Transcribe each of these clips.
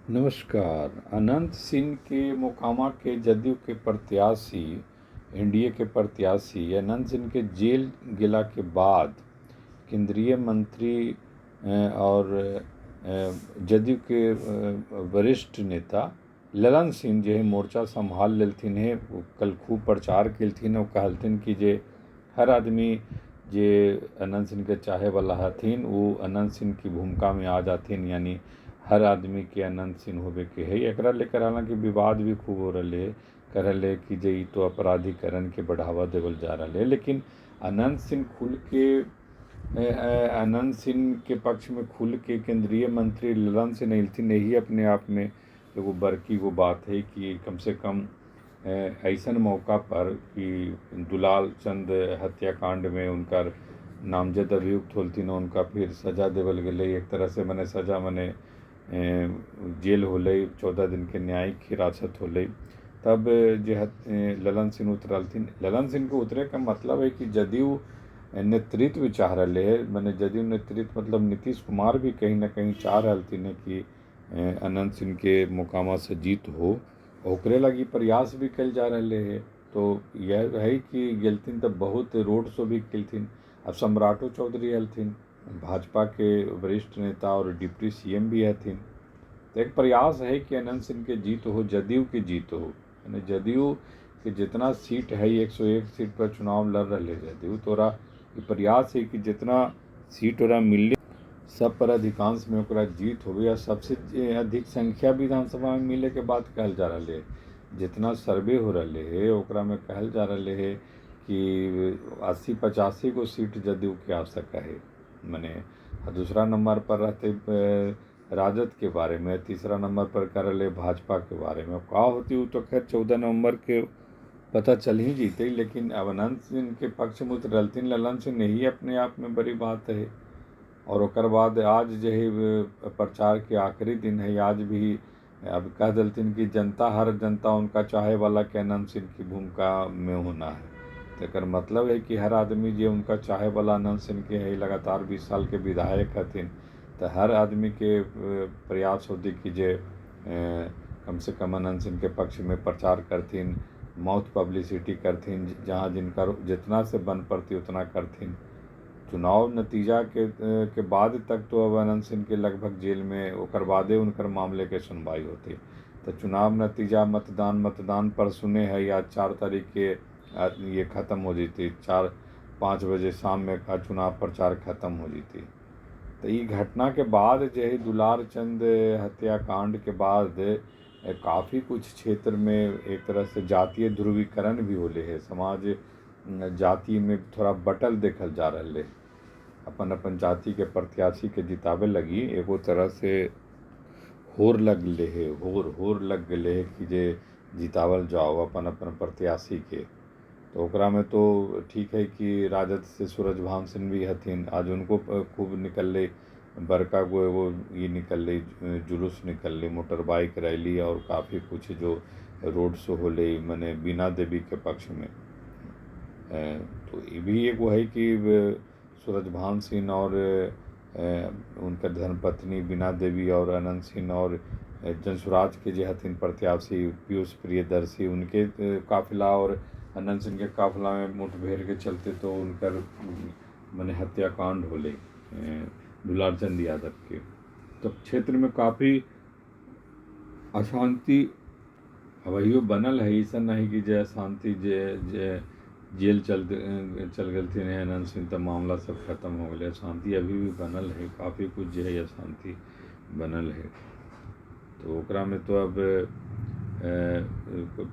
नमस्कार। अनंत सिंह के मोकामा के जदयू के प्रत्याशी, एनडीए के प्रत्याशी अनंत सिंह के जेल गेला के बाद केंद्रीय मंत्री और जदयू के वरिष्ठ नेता ललन सिंह जे मोर्चा संभाल लेलथिन हे। कल खूब प्रचार केलथिन और कहलथिन कि जे हर आदमी जे अनंत सिंह के चाहे वाला हथिन वो अनंत सिंह की भूमिका में आ जाथिन, यानी हर आदमी के अनंत सिंह होवे के है। एकरा लेकर हालांकि विवाद भी खूब हो रहा है, कह रहे कि जे तो अपराधीकरण के बढ़ावा देवल जा रहा है, लेकिन अनंत सिंह खुल के अनंत सिंह के पक्ष में खुल के केंद्रीय मंत्री ललन सिंह अयलथिन, यही अपने आप में एगो बड़की गो बात है कि कम से कम ऐसा मौका पर कि दुलाल चंद हत्याकांड में उनका नामजद अभियुक्त होलथिन, उनका फिर सजा देवल गेलै, एक तरह से मने सजा मने जेल होलै, 14 दिन के न्यायिक हिरासत होलै। तब जे ललन सिंह उतरलथिन। ललन सिंह के उतरे का मतलब है कि जदयू नेतृत्व चाह रहे है, माने जदयू नेतृत्व मतलब नीतीश कुमार भी कहीं ना कहीं चाह रहलथिन कि अनंत सिंह के मोकामा से जीत हो, ओकरे लगी प्रयास भी कल जा रहे है। तो यह है कि गेलथिन तो बहुत रोड शो भी केलथिन। अब सम्राटो चौधरी हलथिन, भाजपा के वरिष्ठ नेता और डिप्टी सीएम भी हथिन। तो एक प्रयास है कि अनंत सिंह के जीत हो, जदयू की जीत हो। यानी जदयू के जितना सीट है, 101 सीट पर चुनाव लड़ रहे जदयू, तोरा प्रयास है कि जितना सीट ओरा मिले सब पर अधिकांश में ओकरा जीत होवे, या सबसे अधिक संख्या विधानसभा में मिले के बात कहल जा रहा है। जितना सर्वे हो रहा है ओकरा में कहल जा रहा है कि 80-85 गो सीट जदयू के आ सका है। मने दूसरा नंबर पर रहते राजद के बारे में, तीसरा नंबर पर कर रहे भाजपा के बारे में। का होती वो तो खैर 14 नवंबर के पता चल ही जीते, लेकिन अब अनंत सिंह के पक्ष में उतरलथिन ललन सिंह, यही अपने आप में बड़ी बात है। और ओकर बाद आज जो है प्रचार के आखिरी दिन है, आज भी अब कह दिलथिन कि जनता, हर जनता उनका चाहे वाला के अनंत सिंह की भूमिका में होना है। तो एकर मतलब है कि हर आदमी जो उनका चाहे वाला अनंत सिंह के है, लगातार 20 साल के विधायक हथिन, तो हर आदमी के प्रयास होती कि जे कम से कम अनंत सिंह के पक्ष में प्रचार करथिन, माउथ पब्लिसिटी करथिन, जहाँ जिनका जितना से बन पड़ती उतना करथिन। चुनाव नतीजा के बाद तक तो अब अनंत सिंह के लगभग जेल में, ओकर बादे उनकर मामले के सुनवाई होती। तो चुनाव नतीजा मतदान मतदान पर सुने है या 4 तारीख के ये ख़त्म हो जीती, 4-5 बजे शाम में का चुनाव प्रचार खत्म हो जीती। तो ये घटना के बाद जो है दुलार चंद हत्याकांड के बाद काफ़ी कुछ क्षेत्र में एक तरह से जातीय ध्रुवीकरण भी होले है, समाज जाति में थोड़ा बटल देखल जा रहा है। अपन अपन जाति के प्रत्याशी के जितावे लगी एगो तरह से होर लगले है, होर लग गए है कि जे जितावल जाओ अपन अपन प्रत्याशी के। तो ओकरा में तो ठीक है कि राजद से सूरजभान सिंह भी हथिन, आज उनको खूब निकलले, बड़का गो एगो ये निकलले, जुलूस निकलले, मोटर बाइक रैली और काफ़ी कुछ जो रोड शो होले मने बीना देवी के पक्ष में। तो ये भी एगो है कि सूरजभान सिंह और उनकर धर्मपत्नी बीना देवी और अनंत सिंह और जनसुराज के जे हथिन प्रत्याशी पीयूष प्रियदर्शी, उनके काफिला और अनंत सिंह के काफिला में मुठभेड़ के चलते तो उनकर मने हत्याकांड होले दुलारचंद यादव के। तो क्षेत्र में काफ़ी अशांति अभियो बनल है। ऐसा नहीं कि जे अशांति जे जे जेल चल गए अनंत सिंह तो मामला सब खत्म हो गया। अशांति अभी भी बनल है, काफ़ी कुछ जो है अशांति बनल है। तो ओकरा में तो अब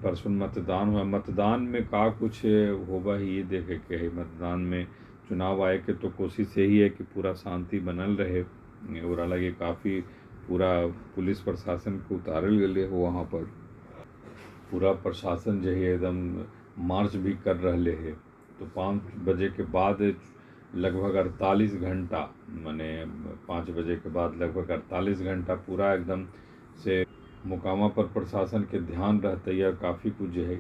परसों मतदान हुआ, मतदान में का कुछ होगा ही ये देखे के है। मतदान में चुनाव आयोग के तो कोशिश यही है कि पूरा शांति बनल रहे, और हालांकि काफ़ी पूरा पुलिस प्रशासन को उतारल गए हो वहाँ पर, पूरा प्रशासन जो है एकदम मार्च भी कर रहे है। तो 5 बजे के बाद लगभग 48 घंटा, माने 5 बजे के बाद लगभग 48 घंटा पूरा एकदम से मोकामा पर प्रशासन के ध्यान रहते है। काफ़ी कुछ जो है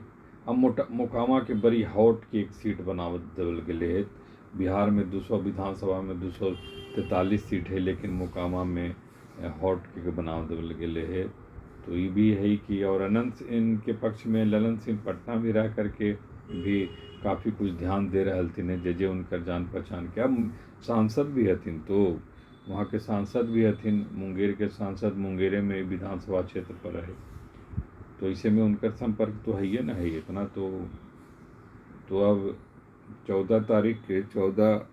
अब मोकामा के बड़ी हॉट की एक सीट बनावत देवल गेलै है। बिहार में 200 विधानसभा में 243 सीट है, लेकिन मोकामा में हॉट के बना देवल गेलै है। तो ये भी है कि और अनंत इनके पक्ष में ललन सिंह पटना भी रह करके भी काफ़ी कुछ ध्यान दे रहलथिन हैं, जे जे उनकर जान पहचान के। अब सांसद भी हथिन, तो वहाँ के सांसद भी हथिन, मुंगेर के सांसद, मुंगेरे में विधानसभा क्षेत्र पर रहे, तो इसे में उनकर संपर्क तो है ही ना है इतना। तो अब 14 तारीख के 14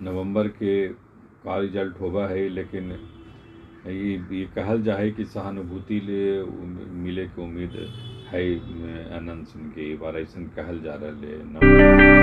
नवंबर के का रिजल्ट होवा है, लेकिन ये कहल जाए कि सहानुभूति ले मिले के उम्मीद है अनंत सिंह के, बार ऐसा कहल जा रहा है।